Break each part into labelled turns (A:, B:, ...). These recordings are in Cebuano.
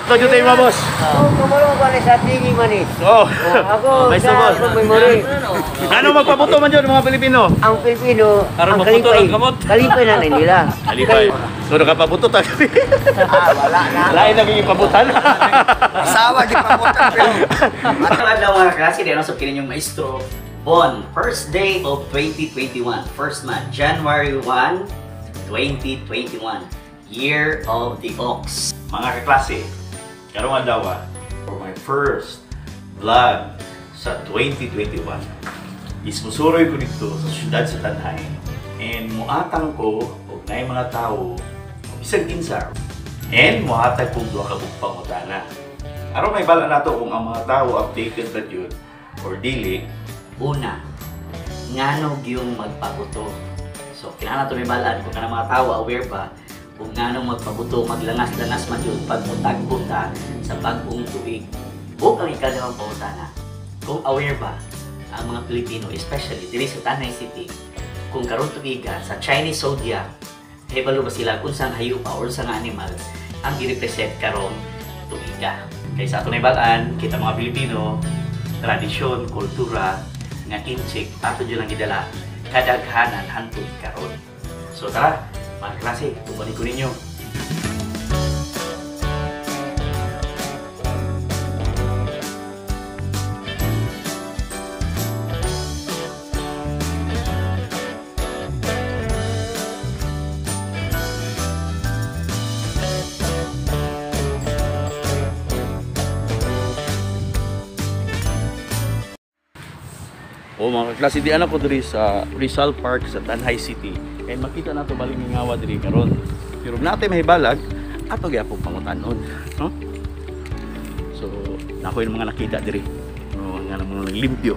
A: Sakto jud tayo, mga boss.
B: Oh, kumalo ko ni sa tingi man eh.
A: Oh.
B: Ako,
A: May
B: sa
A: subos.
B: akong memory.
A: Ano magpabuto man jud mga Pilipino?
B: Ang Pilipino,
A: Aron
B: ang
A: maputo
B: kalipay.
A: ang kamot.
B: Kalipay na nila.
A: Alipay. So nakapabuto ta.
B: Ah, wala na.
A: Lain na gipabutan.
C: Asawa, di pa po.
D: Magandang adlaw, mga kaklase, dahil sa kinin yung maestro Bon, first day of 2021, first month, January 1, 2021, Year of the Ox.
A: Mga kaklase, karong adlaw for my first vlog sa 2021 is musuroy ko dito sa siyudad sa Tanay and muatang ko og naay mga tawo o bisag kinsa and muhatag kong duha ka buok pangutana. Aron may bala nato kung ang mga tawo updated ba yun or dili.
D: Una, ngano yung magpabuto? So, kinahanglan to may balaan kung kanang mga tao aware ba kung ngano magpabuto, maglangas-langas man yun pag mutagbo ta sa bag-ong tuig. O ang ikalawang pangutana, kung aware ba ang mga Pilipino, especially diri sa Tanay City, kung karon tuiga sa Chinese zodiac, kahibalo ba sila kung saan hayop or saan animal ang girepresent karong tuiga.
A: Kay sa ato na balaan, kita mga Pilipino, tradisyon, kultura, nga inchik, ato dyan ang gidala, kadaghanan hantod karon. So tara, mga klase, tubalik ko ninyo. O mga kaklase, di anak ko diri sa Rizal Park sa Tanay City. Kay makita nato baling mingawa diri karon. Pero natin mahibalag ato gyapon pangutanon, no? So, nako yung mga nakita diri. No, nga mga limpyo.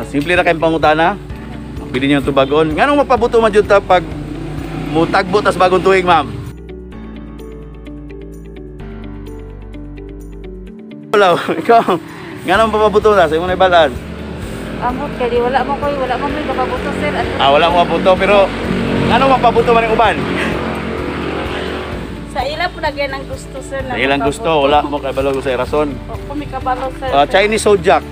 A: Simple ra kayong pangutana. Pili niyo ang tubagon. Nganong mapabuto man jud ta pag mutagbo tas bagong tuig, ma'am? Wala, ikaw. Nganong mapabuto na sa imong naibalaan?
E: Amot kay di wala mo koy, wala mo may kapabuto, sir. At
A: Ah, wala mo mabuto pero nganong mapabuto man ang uban?
E: sa ila po nagyan ang gusto, sir.
A: Sa ilang gusto, wala mo kabalo sa rason.
E: O kami kabalo, sir.
A: Chinese zodiac.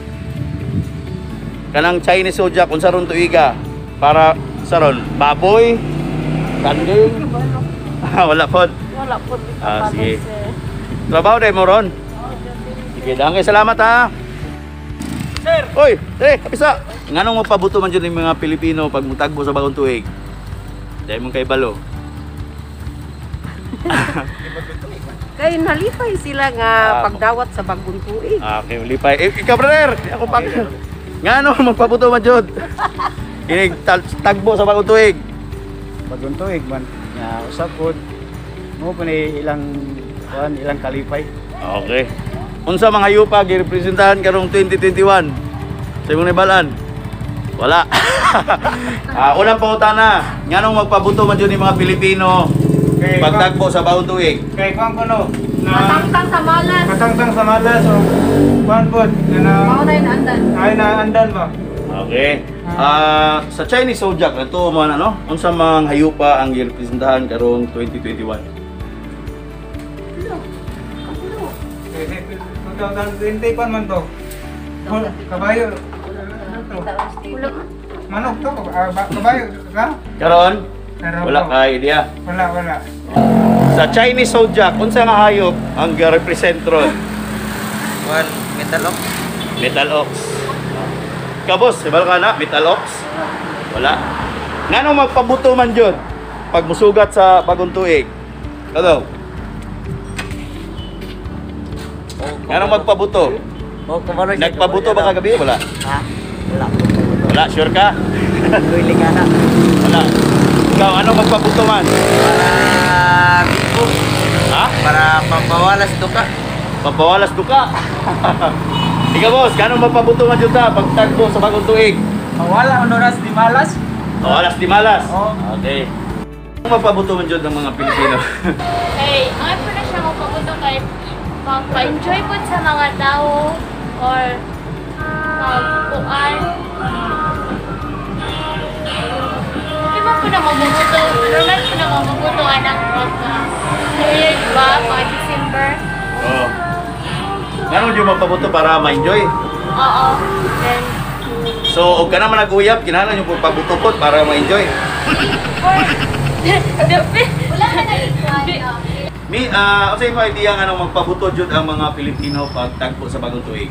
A: Kanang Chinese zodiac unsa ron tuiga? Para sa ron baboy, kanding. Wala pod.
E: Wala po di
A: Ah,
E: kabalo,
A: sige.
E: sir.
A: Trabaho dai mo ron. Sige, dahil kay salamat ha. Sir. Oy, dre, kapisa. Nganong mapabuto man jud yung mga Pilipino pag mutagbo sa bagong tuig? Dahil mong kay balo.
F: Kay nalipay sila nga pagdawat sa bagong tuig.
A: Ah, okay, lipay. Eh, ikaw brother, ako pag ngano magpabuto man jud? Inig tagbo sa bagong tuig.
G: Bagong tuig man nga usab pod mo pa ni ilang kuan, ilang kalipay.
A: Okay. Unsa mga yupa girepresentahan karong 2021? Sa imong nibalaan? Wala. Unang pangutana, nganong magpabuto man jud ni mga Pilipino
G: Kay
A: pagtagbo sa bagong tuig?
G: Kay kuan kuno na
F: Matangtang sa malas.
G: katangtang sa malas o kuan pod na
F: Mao na yun andan.
G: ay na andan ba.
A: Okay. Sa Chinese zodiac ito man ano, unsa mga hayupa ang girepresentahan karong 2021?
G: Kay 2020 kuan man to. Kabayo. Ano to? Manok to, kabayo ka?
A: Karon?
G: Karon
A: Wala
G: to.
A: ka idea.
G: Wala, wala.
A: Sa Chinese zodiac, unsa nga hayop ang girepresent ron?
C: One, metal ox.
A: Metal ox. Ikaw boss, ibalo ka na, metal ox? Wala. Nganong magpabuto man jud pag musugat sa bagong tuig? Ano? Nganong magpabuto?
B: Oh, kumalo siya.
A: Nagpabuto ba kagabi? Wala.
B: Ha? Wala.
A: Wala, sure ka?
B: Pili ka na.
A: Wala. Ikaw, ano magpabuto man?
C: Para bipo.
A: Ha?
C: Para pampawalas duka.
A: Pampawalas duka. Ikaw boss, ganong magpabuto man jud ta pagtagbo sa bagong tuig?
G: Wala honoras di malas.
A: Pawalas di malas.
G: Oo.
A: Okay. Anong magpabuto man jud ng mga Pilipino?
H: Kay, ang po na siya mapabuto kay magpa-enjoy po sa mga tao or magpuan. Di ba po na mabubuto? Normal po na mabubuto anang pagka
A: Kinahanglan jud magpabuto para ma-enjoy.
H: Oo. Then
A: So, og ka naman nag-uyab, kinahanglan yung pagpabuto pod para ma-enjoy.
H: wala ka na ikuan.
A: Mi, unsay mo idea nga nung magpabuto jud ang mga Pilipino pag tagpo sa bagong tuig?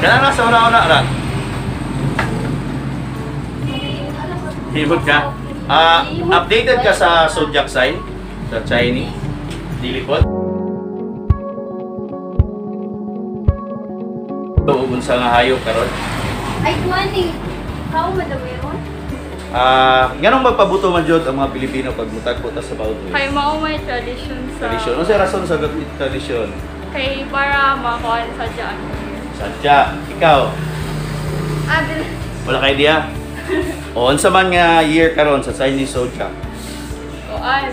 A: Kana na sa una-una ra. Himot ka. Updated ka sa zodiac sign sa Chinese? Dili pod. Ug unsa nga hayop karon?
H: Ay kuan ni. Kao madawero.
A: Nganong magpabuto man jud ang mga Pilipino pag mutagpo ta sa bagong tuig?
H: Kay mao may tradition sa
A: Tradisyon. Unsay rason sa tradisyon?
H: Kay para makuan sa dyan.
A: Sadya, ikaw, wala ka idea? O, unsa man nga year karon sa Chinese zodiac?
H: Kuan.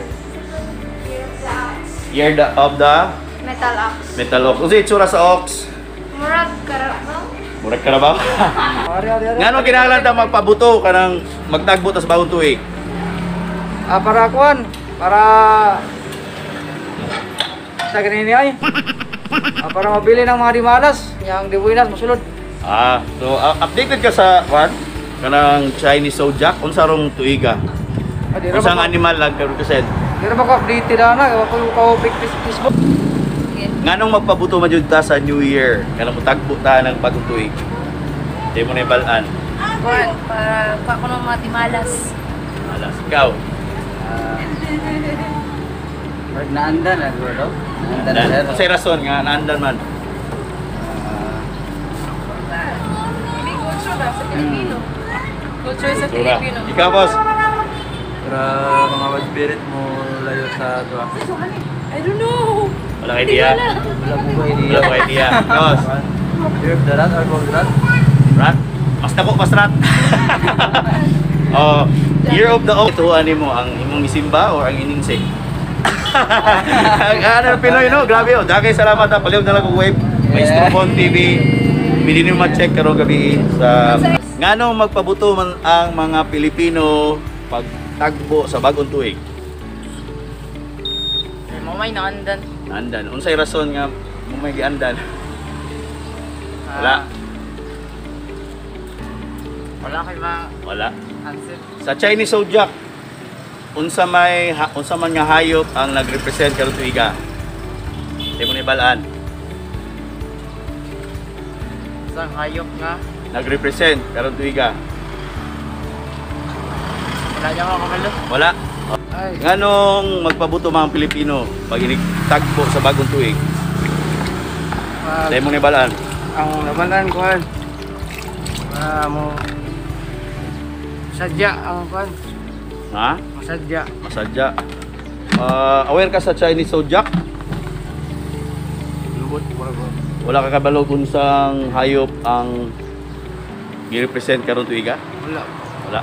A: Year of the
H: Metal ox.
A: metal ox. Unsa itsura sa ox?
H: Murag karabaw.
A: Murag karabaw. Ngano kinahanglan ta magpabuto kanang magtagbo ta sa bagong tuig?
C: Para kuan, para sa ganini ay. Para mabili ng mga dimalas, yang dibuinas mosulod.
A: So updated ka sa kuan kanang Chinese zodiac unsa rong tuiga? Unsang animal lang ka-represent?
C: Di ra ba ko updated ana, kay wa ko Facebook.
A: Nganong magpabuto man jud ta sa New Year? Kanang mutagbo ta ng bagong tuig. Di mo na ibalaan.
E: Kuan para pa ko ng mga timalas.
A: Alas, ikaw.
G: Naandan na bro. Naandan na sir.
A: Unsay rason nga naandan man?
F: Hindi culture ba sa Pilipino. Culture sa
A: Kultura.
F: Pilipino.
A: Ikaw, boss.
C: Para mga bad spirit mo layo sa tuwa.
F: I don't know.
A: Wala ka idea.
C: Wala mo ba idea?
A: Wala ka idea. Boss.
C: Year of the rat or gold rat?
A: Rat? Mas dako, mas rat. Oh, Year of the Ox. Ito ani mo ang imong isimba or ang ininsik? Ang ano Pinoy no, grabe oh. Dagay salamat ha. Palihog na lang og wave. Maestro Bon TV. Pwede niyo ma-check karong gabi sa nganong magpabuto man ang mga Pilipino pagtagbo sa bagong tuig.
C: Mamay naandan.
A: Andan. Unsay rason nga mo may giandan? Wala.
C: Wala kay mga
A: Wala.
C: answer.
A: Sa Chinese zodiac, unsa man nga hayop ang nagrepresent karon tuiga? Di mo na ibalaan.
C: Isang hayop nga.
A: Nagrepresent karon tuiga.
C: Wala niya ako kabalo.
A: Wala.
C: Ay.
A: Nganong magpabuto mga Pilipino pag inigtagpo sa bagong tuig? Di mo na ibalaan.
C: Ang labanan kuan. Mo sadya ang kuan.
A: Ha?
C: Masadya.
A: Masadya. Aware ka sa Chinese zodiac?
C: Lubot
A: Wala ka kabalo kung unsang hayop ang gi-represent karon tuiga?
C: Wala.
A: Wala.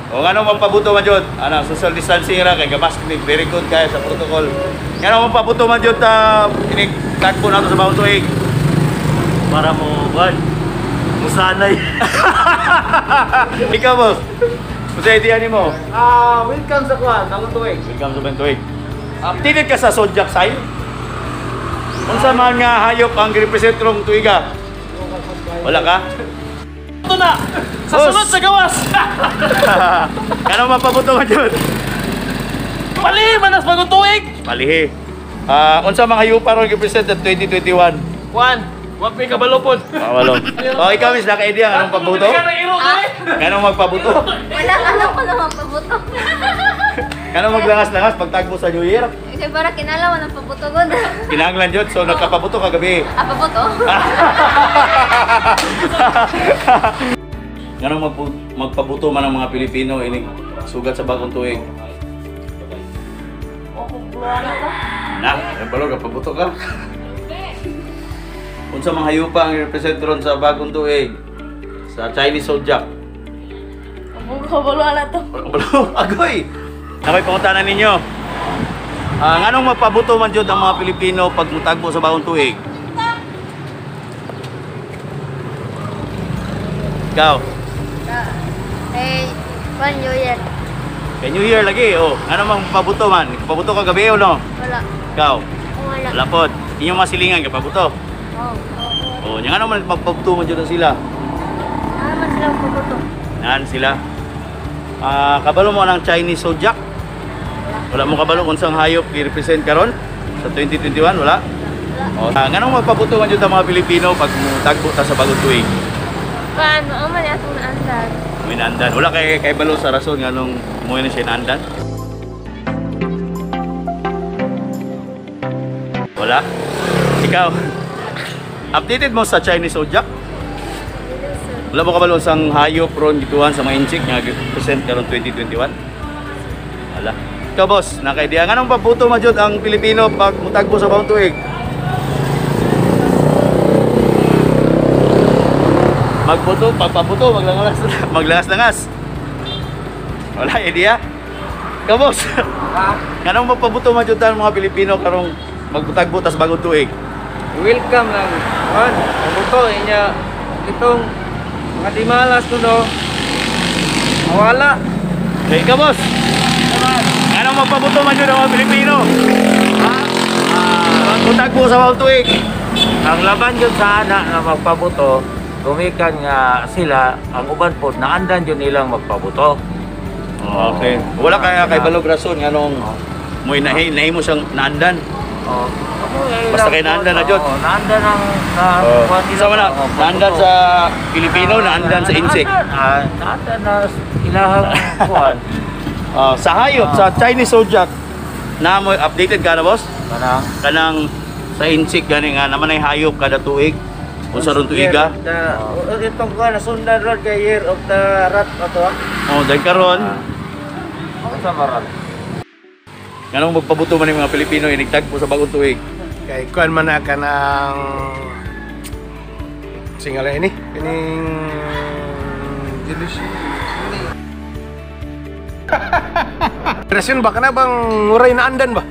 A: O ngano magpabuto man jud? Ana, social distancing ra kay gamas ni very good kay sa protocol. Ngano magpabuto man jud ta inig tagpo nato sa bagong tuig?
B: Para mo kuan. Musanay.
A: Ikaw, boss. Unsa idea nimo?
G: Welcome sa kuan, bagong tuig.
A: Welcome sa bagong tuig. Updated ka sa zodiac sign? Unsa man nga hayop ang gi-represent karong tuiga? Wala ka?
B: Ito na. Sa sunod sa gawas.
A: Ngano magpabuto man jud?
B: Pali manas bagong tuig.
A: Palihi. Unsa mga hayop aron gi-present at 2021?
B: Kuan, wa pay kabalo pod.
A: Bawalo. Oh, ikaw miss naka idea anong pabuto? Nganong magpabuto?
H: Wala alam ko na magpabuto.
A: Nganong maglangas-langas pagtagpo sa New Year?
H: Kay para kinalaman ang pabuto gud.
A: Kinahanglan jud, so nagkapabuto kagabi.
H: Pabuto.
A: Nganong magpabuto man ang mga Pilipino inig sugat sa bagong tuig? Na, balo kapabuto ka. Unsa mga hayupa ang represent ron sa bagong tuig? Sa Chinese zodiac.
H: Kabalo ala to.
A: Kabalo, agoy. Nakoy pangutana ninyo. Nganong magpabuto man jud ang mga Pilipino pag mutagbo sa bagong tuig? Ikaw.
E: Eh,
H: One New Year.
A: Kay New Year lagi, oh. Ano mang pabuto man? Pabuto ka gabi o no?
H: Wala.
A: Ikaw,
H: Wala.
A: wala pod. Inyong mga silingan kay pabuto.
H: Oh.
A: Oh, nya ngano man magpabuto man jud na sila.
H: Ano man sila pabuto?
A: Naan sila. Ah, kabalo mo ang Chinese zodiac? Wala mo kabalo kung saan hayop i-represent karon sa 2021, wala? Oh, nganong magpabuto man jud ang mga Pilipino pag tagbo ta sa bagong tuig?
H: Paano? Ang man atong naandan.
A: Minandan. Wala kay kay balo sa rason nganong mo na siya naandan? Wala. Ikaw. Updated mo sa Chinese zodiac? Wala mo kabalo sang hayop ron gituan sa mga inchik nga present karon 2021? Wala. Ikaw boss, naka-idea nganong pabuto man jud ang Pilipino pag mutagbo sa bagong tuig? Magbuto, pagpabuto, maglangas, maglangas-langas. Wala idea. Ikaw boss. Nganong magpabuto man jud ang mga Pilipino karong magtagbo tas bagong tuig?
C: Welcome lang. Kuan, pabuto inya itong mga dimalas kuno. Mawala.
A: Okay, ikaw boss. Nganong magpabuto man jud ang mga Pilipino? Magtagbo sa bagong tuig.
I: Ang laban yun sa ana nga magpabuto, gumikan nga sila, ang uban po, naandan yun nilang magpabuto.
A: Okay. Wala kaya kay balog rason nganong mo inahi mo siyang naandan.
I: Oh.
A: Basta kay naandan na jud.
I: Oo, naandan ang kuwan nila.
A: Sa wala,
I: Oo,
A: naandan
I: pabuto.
A: sa Pilipino, naandan sa insect.
I: Naandan na ilahang kuwan.
A: Sa hayop, sa Chinese zodiac, na mo updated ka na boss?
I: Kanang
A: Kanang sa insect gani nga naman ay hayop kada tuig. Unsa ron tuiga?
C: Itong kuan nasundan ron kay Year of the Rat ato.
A: Oh, dahil karon,
I: sa marat.
A: nganong magpabuto man yung mga Pilipino inigtagpo sa bagong tuig.
J: Kay kuan man na kanang singala ini kining Dilish. Presyon ba kana bang nguray na andan ba?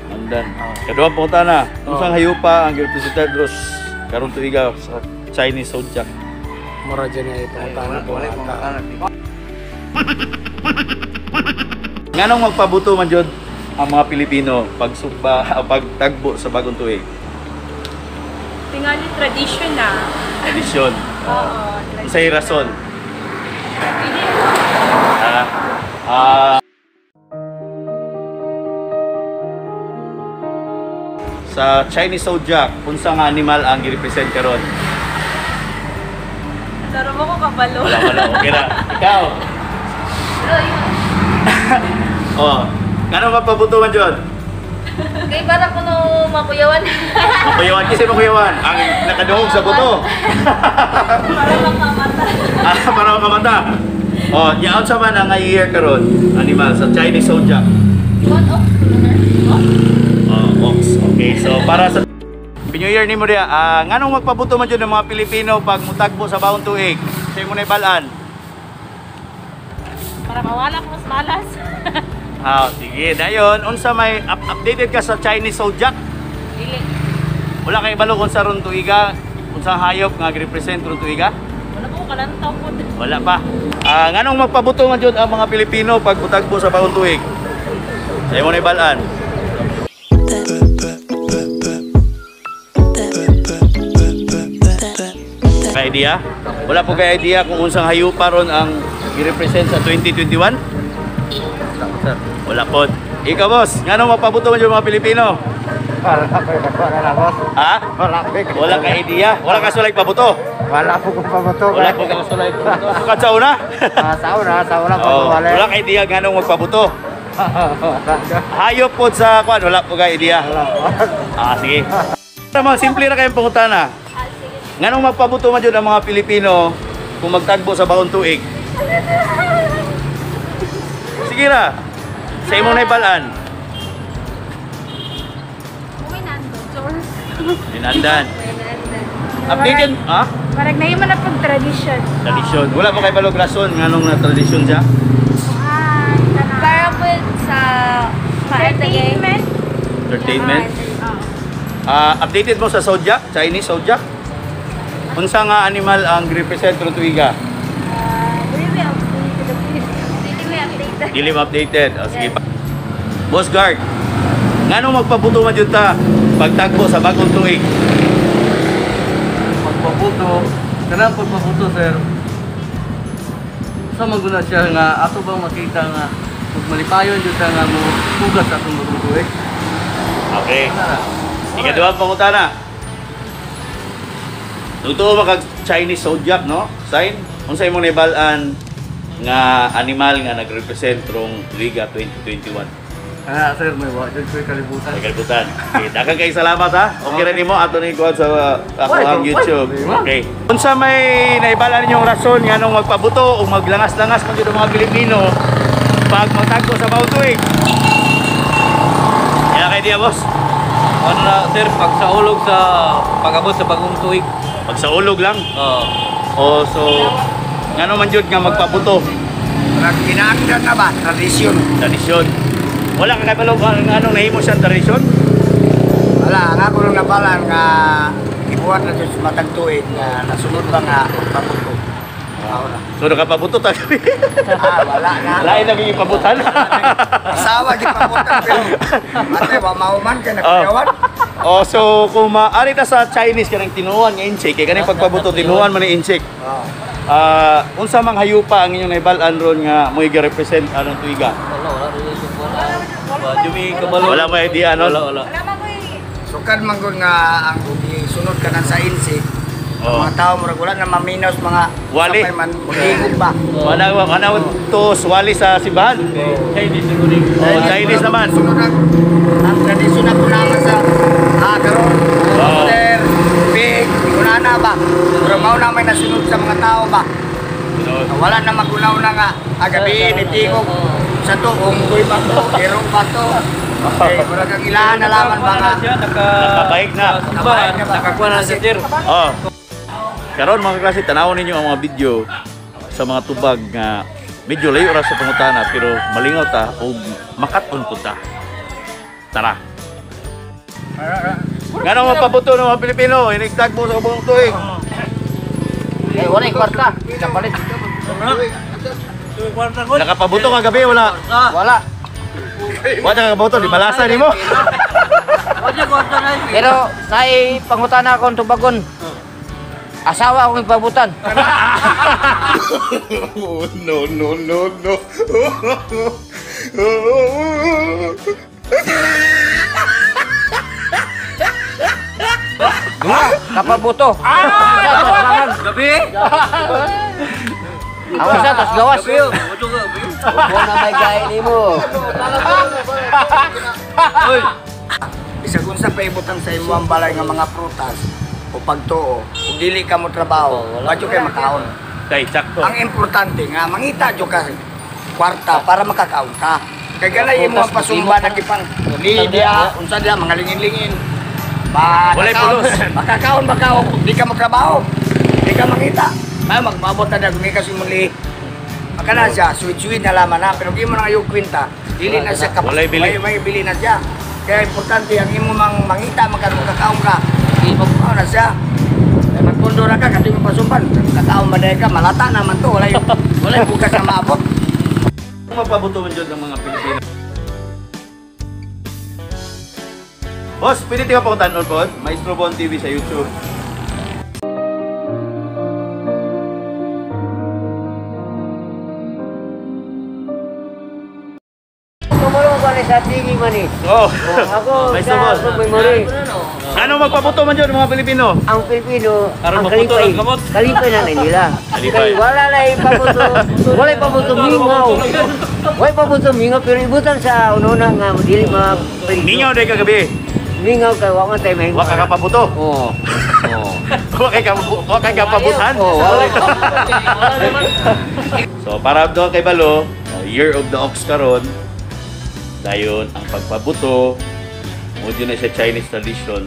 A: Andan. Kaduha punta na. Unsang hayupa ang girepresentar dros karon tuiga sa Chinese zodiac?
J: Mura dyan ay pangutana po ata.
A: Nganong magpabuto man jud ang mga Pilipino pag sugba o pagtagbo sa bagong tuig?
H: Tingali tradition na.
A: Tradisyon.
H: Oo.
A: Unsay rason? Sa Chinese zodiac, unsa nga animal ang girepresent karon?
H: Laro mo ko kabalo.
A: Wala, wala. Okay ra. Ikaw. Oh, ngano mapabuto man jud?
H: Kay para kuno makuyawan.
A: Makuyawan kasi makuyawan ang nakaduhog sa buto.
H: Para makamata.
A: Ah, para makamata. Oh, yaon sa man ang year karon animal sa Chinese zodiac.
H: One ox.
A: Oh, ox. Okay, so para sa New Year nimo diya, nganong magpabuto man jud ang mga Pilipino pag mutagbo sa bagong tuig? Sa imo na ibalaan.
E: Para mawala ko mas malas.
A: Ah, sige, dayon unsa may updated ka sa Chinese zodiac?
E: Dili.
A: Wala kay balo kung sa ron tuiga, unsang hayop nga gi-represent ron tuiga?
E: Wala ko kalantaw po.
A: Wala pa. Nganong magpabuto man jud ang mga Pilipino pag mutagbo sa bagong tuig? Sa imo na ibalaan. Kay idea? Wala po kay idea kung unsang hayupa ron ang gi-represent sa 2021? Wala po. Ikaw boss, nganong mapabuto man yung mga Pilipino?
G: Wala ko wala boss.
A: Ha?
G: Wala ko.
A: Wala ka idea? Wala ka sulay pabuto?
G: Wala po kong pabuto.
A: Wala po ka sulay pabuto. Sukad sa una?
G: Sa una
A: Oh, wala ka idea nganong magpabuto. Hayop po sa kwan, wala po ka idea. Ah, sige. Tama, simple ra kayong pangutana. Nganong magpabuto man jud ang mga Pilipino kung magtagbo sa bagong tuig? Sige ra. Sa imong naibalaan. Dinandan. Updated, ha?
E: Parang nahimo na pag tradition.
A: Tradisyon. Wala mo kay balog rason nganong na tradisyon siya?
H: Para po sa
E: Entertainment.
A: Entertainment. Updated mo sa zodiac, Chinese zodiac? Unsa nga animal ang represent ron tuiga?
H: Dili.
A: Dili updated. O, sige. Boss Guard, ngano magpabuto man jud ta pagtagbo sa bagong tuig?
B: Magpabuto, kanang pagpabuto sir. Sa maguna siya nga ato bang makita nga magmalipayon jud ta nga mo hugas atong bagong tuig.
A: Okay. Ikaduhang pangutana. Totoo ba kag Chinese zodiac, no? Sign, unsa imong naibal-an nga animal nga nagrepresent rong Liga 2021?
B: Ah, sir, may wa jud ko'y kalibutan.
A: May kalibutan. Okay, daghang kay salamat ha. Okay ra nimo ato ni kuan sa ako ang YouTube. Okay. Unsa may naibal-an ninyong rason nganong magpabuto o maglangas-langas man gyud ang mga Pilipino pag magtagpo sa bagong tuig? Kaya kay diya, boss.
B: Ano na, sir, pag sa ulog sa pag-abot sa bagong tuig.
A: Pag sa ulog lang.
B: Oo.
A: Oh, so ngano man jud nga magpabuto?
G: Ginaangdan na ba? Tradisyon.
A: Tradisyon. Wala ka kabalo anong nahimo siyang tradisyon?
G: Wala, ang ako lang nabalan nga ibuhat na sa matag tuig nga nasunod ba nga pabuto. Ako na.
A: So nakapabuto ta.
G: Ah, wala na.
A: Lain na gyud pabutan.
G: Asawa di pabutan pero ate wa mauman kay nagkuyawan.
A: Oh, so kung maari ta sa Chinese kanang tinuan nga inchik kay kaning pagpabuto tinuan man ni inchik.
G: Oh.
A: Unsa mang hayupa ang inyong naibal-an ron nga mo'y gi-represent anong tuiga?
B: Wala, wala. Jumi kabalo.
A: Wala mo idea no?
B: Wala, wala.
G: Sukad man gud nga ang sunod kanan sa insik.
A: Oh.
G: Mga tao murag wala na maminaw sa mga
A: Wali.
G: sapay man magigog ba.
A: Wala wala to wali sa simbahan.
B: Chinese siguro.
A: Oh, Chinese naman.
G: Sunod ang tradisyon na punaman sa karon.
A: Oo.
G: Sir, pig, kunana ba? Pero mao na may nasunod sa mga tao ba? Wala na magunaw na nga agabi ni tingog sa to unggoy ba to, erong ba to. Okay, murag ang ilahan na laman ba nga.
A: Nakabaik na.
G: Nakabaik na ba?
B: Nakakuha na siya, sir.
A: Oh. Karon mga klase, tanawon ninyo ang mga video sa mga tubag nga medyo layo ra sa pangutana pero malingaw ta og makat-on pud ta. Tara. Ngano magpabuto ng mga Pilipino, inigtagbo sa buong tuig.
C: Eh, wala yung kwarta. Kapalit.
A: Nakapabuto ka gabi wala.
C: Wala.
A: Wala ka kabuto, di malasa nimo.
C: Pero naay pangutana akong tubagon. Asawa akong ipabutan.
J: No, no, no, no.
C: Kapabuto. Ah!
B: Gabi!
C: Ako sa tas gawas.
B: Gabi! Gabi!
C: Wala may gaya nimo.
B: Oy!
G: Bisag unsa pa ibutang sa imong balay nga mga prutas o pagtuo, kung dili ka mo trabaho, wadyo kay makaon.
A: Kay sakto.
G: Ang importante nga mangita jud ka kwarta para makakaon ka. Kay ganay imo ang pasumba na gipang Lydia, unsa diya mga lingin-lingin. Ba,
A: Walay pulos.
G: Makakaon ba ka o di ka magtrabaho? Di ka mangita. Ay magmabot na gumikas imong lihi. Makana siya, sweet-sweet na laman na, pero di mo na yung kwenta. Dili na siya kapas.
A: Walay bili.
G: May bili na siya. Kaya importante ang imo mang mangita makakaon ka. Mao na siya. Kaya magpundo na ka, kasi mo pasumpan. Kakaon ba ka, malata naman to. Walay bukas na maabot.
A: Magpabuto man jud ng mga Pilipino. Boss, pwede ka pangutanon po? Maestro Bon TV sa YouTube.
C: Tumulong ko ni sa tingin man eh.
A: Oh.
C: Ako,
A: Maestro
C: sa
A: Bon.
C: akong memory.
A: Ano magpabuto man jud mga Pilipino?
C: Ang Pilipino,
B: Aron
C: ang
B: maputo
C: kalipay.
B: ang kamot.
C: Kalipay na nila.
A: Kalipay.
C: Kay wala na ipabuto, wala ipabuto mingaw. Wala ipabuto mingaw, pero ibutan sa ununa nga dili ma
A: Mingaw day kagabi.
C: Mingaw kay wa man tay may.
A: Wa ka kapabuto.
C: Oo. Oo.
A: Wa kay kapabutan.
C: Oo, wala.
A: So para doon kay Balo, Year of the Ox karon. Dayon ang pagpabuto mo na siya Chinese tradition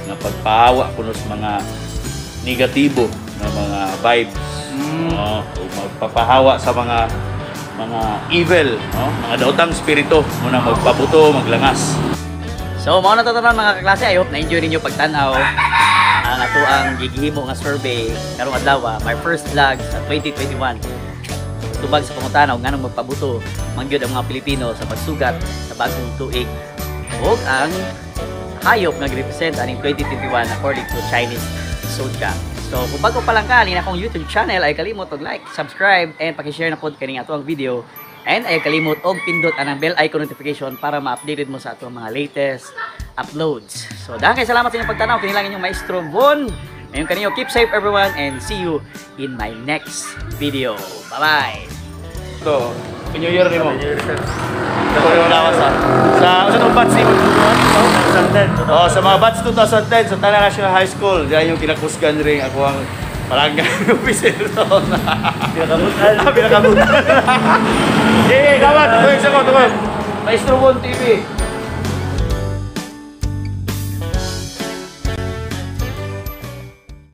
A: nga pagpahawa kuno sa mga negatibo na mga vibes. No? O magpapahawa sa mga evil, no? Mga daotang spirito muna magpabuto, maglangas.
D: So, mao na to tanan mga kaklase. I hope na-enjoy ninyo pagtan-aw ang ato ang gigihimo nga survey karong adlaw, my first vlog sa 2021. Tubag sa pangutana og nganong magpabuto Mangyud ang mga Pilipino sa pagsugat sa bagong tuig ug ang hayop nga represent aning 2021 according to Chinese zodiac. So kung bago pa lang ka ani akong YouTube channel, ay kalimot og like, subscribe and paki-share na pod kaning ato ang video. And ay kalimot og pindot anang bell icon notification para ma-updated mo sa atong mga latest uploads. So dahil kay salamat sa inyong pagtanaw, kini lang inyong Maestro Von. Ngayon kaninyo, keep safe everyone and see you in my next video. Bye-bye!
A: So, Happy New Year nimo. Ako yung lawas sa sa itong batch nimo? 2010. Oh, sa mga batch 2010 sa Tanay National High School, diyan yung kinakusgan rin ako ang barangay officer. Pinakamutan. Pinakamutan. Yeah, dapat. Tuloy sa ko, tuloy.
B: Maestro Von TV.